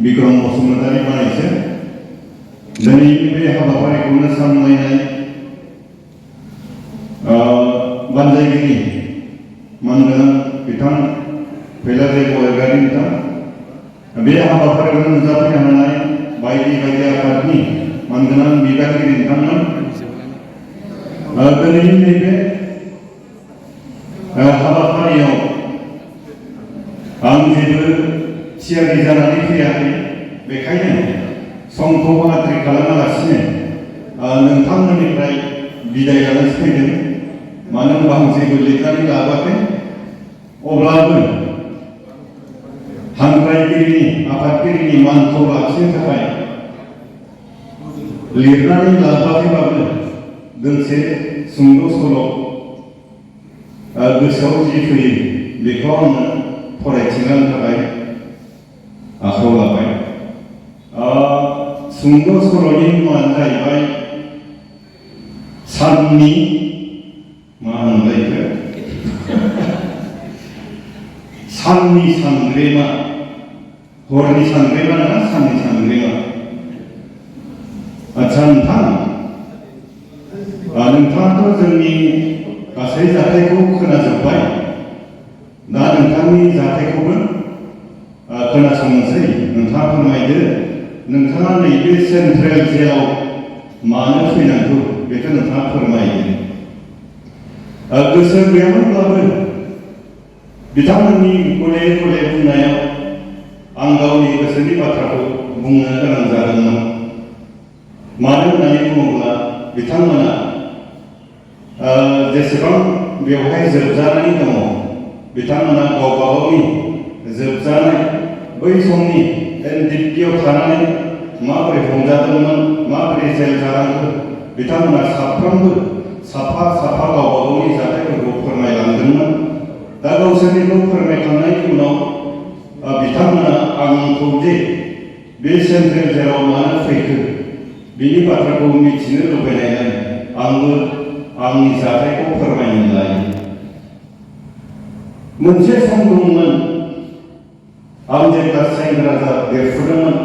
बिक्रम बसुमतारी बानायसो दिनैनि बे हाबाफारिखौनो सामलायनाय बानजायगिरि मानगोनां बिथां फैलाजै गयारि बिथां बे हाबाफारियाव नुजाफैनो हानाय बायदि बायदि आफादनि मानगोनां बिबानगिरि बिथांमोन दिनैनि नैबे हाबाफारियाव आं जेबो थियारि जानानै फैयाखै बेखायनो समखौ आद्रि खालामालासिनो नोंथांमोननिफ्राय बिदाय लानोसो फैदों मानो होनबा आं जेबो लिरनानै लाबोआखै अब्लाबो हांख्रायगिरिनि आफादगिरिनि मानखौ लाखिनो थाखाय लिरनानै लाबोआखैबाबो दोंसे सुंद' सल' गोसोआव जि फैयो बेखौ आङो फरायथिनो थाखाय आखायाव लाबाय सुंद' सल'नि मुङानो जाहैबाय साननि मा होनबाय साननि सांग्रेमा हरनि सांग्रेमा नङा साननि सांग्रेमा आच्छा नोंथाङाथ' जोंनि गासै जाथायखौ खोनाजोब्बाय दा नोंथांनि जाथायखौबो खोनासंनोसै नोंथाङा फोरमायदो नोंथाङा नैबे सेन्ट्रेल जेलाव मानो फैनांगौ बेखौ नोंथाङा फोरमायदो गोसो गैयामोनब्लाबो बिथांमोननि गले गले बुंनायाव आं गावनि गोसोनि बाथ्राखौ बुंनो गोनां जादोंमोन मानो होननानै बुङोब्ला बिथांमोना जेसेबां बेवहाय जोबजानानै दङ बिथांमोना गावबा गावनि जोबजानाय बै समनि एनडिपिआव थानानै माबोरै हमजादोंमोन माबोरै जेल जानांगौ बिथांमोना साफ्रोमबो साफा साफा गावबा गावनि जाथायफोरखौ फोरमायलांदोंमोन दा गावसोरनिखौ फोरमायखांनायनि उनाव बिथांमोना आंखौ जे बे सेन्ट्रेल जेलाव मानो फैखो बिनि बाथ्राखौ मिथिनो लुबैनायलाय आंबो आंनि जाथायखौ फोरमायनो लायो मोनसे सम दंमोन आं जेब्ला सेंग्रा देरफुदोंमोन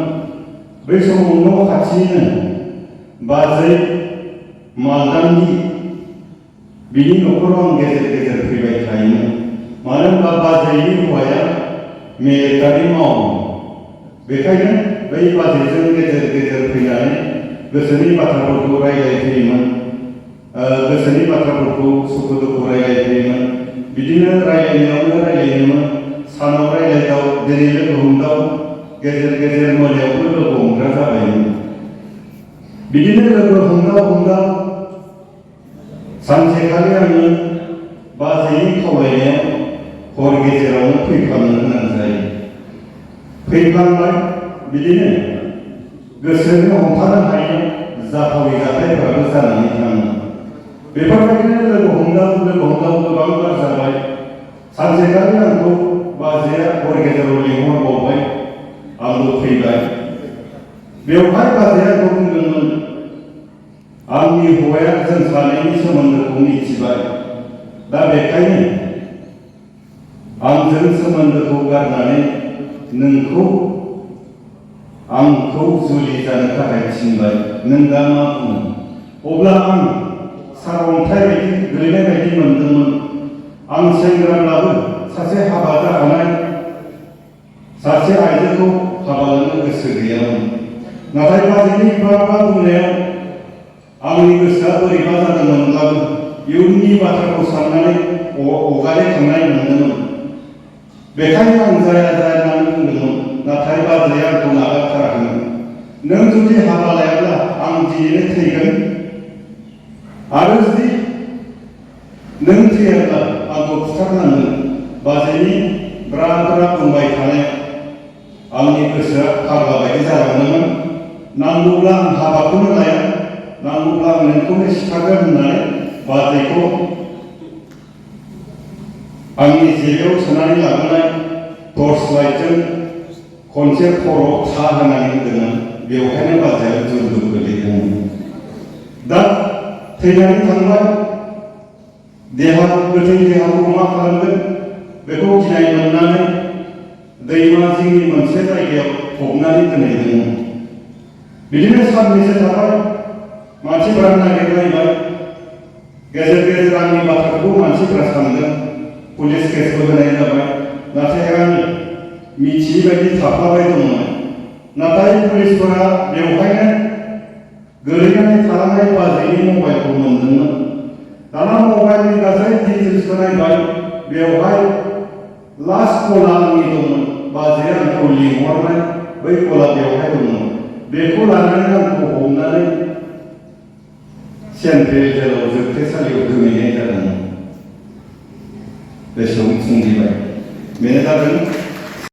बै समाव न' खाथिनिनो बाजै मालदांगि बिनि न'खराव आं गेजेर गेजेर फैबाय थायोमोन मानो होनबा बाजैनि हौवाया मिलिटारि मावो बेखायनो बै बाजैजों गेजेर गेजेर फैनानै गोसोनि बाथ्राफोरखौ रायज्लायफैयोमोन गोसोनि बाथ्राफोरखौ सुखु दुखु रायज्लायफैयोमन बिदिनो रायज्लायनोमोन सानाव रायज्लायदाव दिनै लोगो हमदाव गेजेर गेजेर मोनायावबो लोगो हमग्रा जाबायमोन बिदिनो लोगो हमदाव सानसेखालि आङो बाजैनि खावलायनायाव हर गेजेरावनो फैफ्लांनो गोनां जायो फैफ्लांबाय बिदिनो गोसोखौ हमथानो हायै जाथावै जाथायफोराबो जानानै थाङो बेफोरबायदिनो लोगो हमदाव गोबांबार जाबाय सानसेखालि आंखौ बाजैया हर गेजेराव लिंहरबावबाय आंबो फैबाय बेवहाय बाजैया आंखौ बुंदोंमोन आंनि हौवाया जों सानैनि सोमोन्दोखौ मिथिबाय दा बेखायनो आंजों सोमोन्दोखौ गारनानै नोंखौ आंखौ जुलि जानो थाखाय थिनबाय नों दा मा बुङो अब्ला आं सारअन्थाइ बायदि गोलैनाय बायदि मोनदोंमोन आं सेंग्राब्लाबो सासे हाबा जाखानाय सासे आइजोखौ हाबा लानो गोसो गैयामोन नाथाय बाजैनि बिफा बुंनायाव आंनि गोसोआ बोरैबा जादोंमोनब्लाबो इयुननि बाथ्राखौ साननानै अगायखांनाय मोनदोंमोन बेखायनो आं जाया होननानै बुंदोंमोन नाथाय बाजैया आंखौ नागारथाराखैमोन नों जुदि हाबा लायाब्ला आं दिनैनो थैगोन आरो जुदि नों थैयाब्ला आंखौ फुथारनांगोन बाजैनि ब्रा ब्रा बुंबाय थानाय आंनि गोसोआ फाग्ला बायदि जालांदोंमोन नांगौब्ला आं हाबाखौनो लाया नांगौब्ला आं नोंखौनो सिथारगोन होननानै बाजैखौ आंनि जेलाव सोनानै लाबोनाय टर्च लाइटजों खनसे खर' था होनानै होदोंमोन बेवहायनो बाजैया जुलुम गोलैदोंमोन दा थैनानै थांबाय गोथै देहाखौ मा खालामगोन बेखौ गिनाय मोननानै दैमा जिंनि मोनसे जायगायाव फबनानै दोनहैदोंमोन। बिदिनो साननैसो थाबाय, मानसिफोरा नागिरलायबाय। गेजेर गेजेर आंनि बाथ्राखौ मानसिफोरा सानदों, पुलिस केसबो होनाय जाबाय। नाथाय आं मिथियै बायदि थाफ्लाबाय दंमोन। नाथाय पुलिसफोरा बेवहायनो गोलैनानै थालांनाय बाजैनि मबाइलखौ मोनदोंमोन। दाना मबाइलनि गासै डिटेल्सखौ नायबाय, बेवहाय लास्ट कलआ आंनि दंमोन। बाजैया आंखौ लिंहरनाय बै कलआ बेवहाय दंमोन। बेखौ लानानै आंखौ हमनानै सेन्ट्रेल जेलाव जोबथेसालियाव दोनहैनाय जादोंमोन। गोसोआव थुंगिबाय। बेनो जादों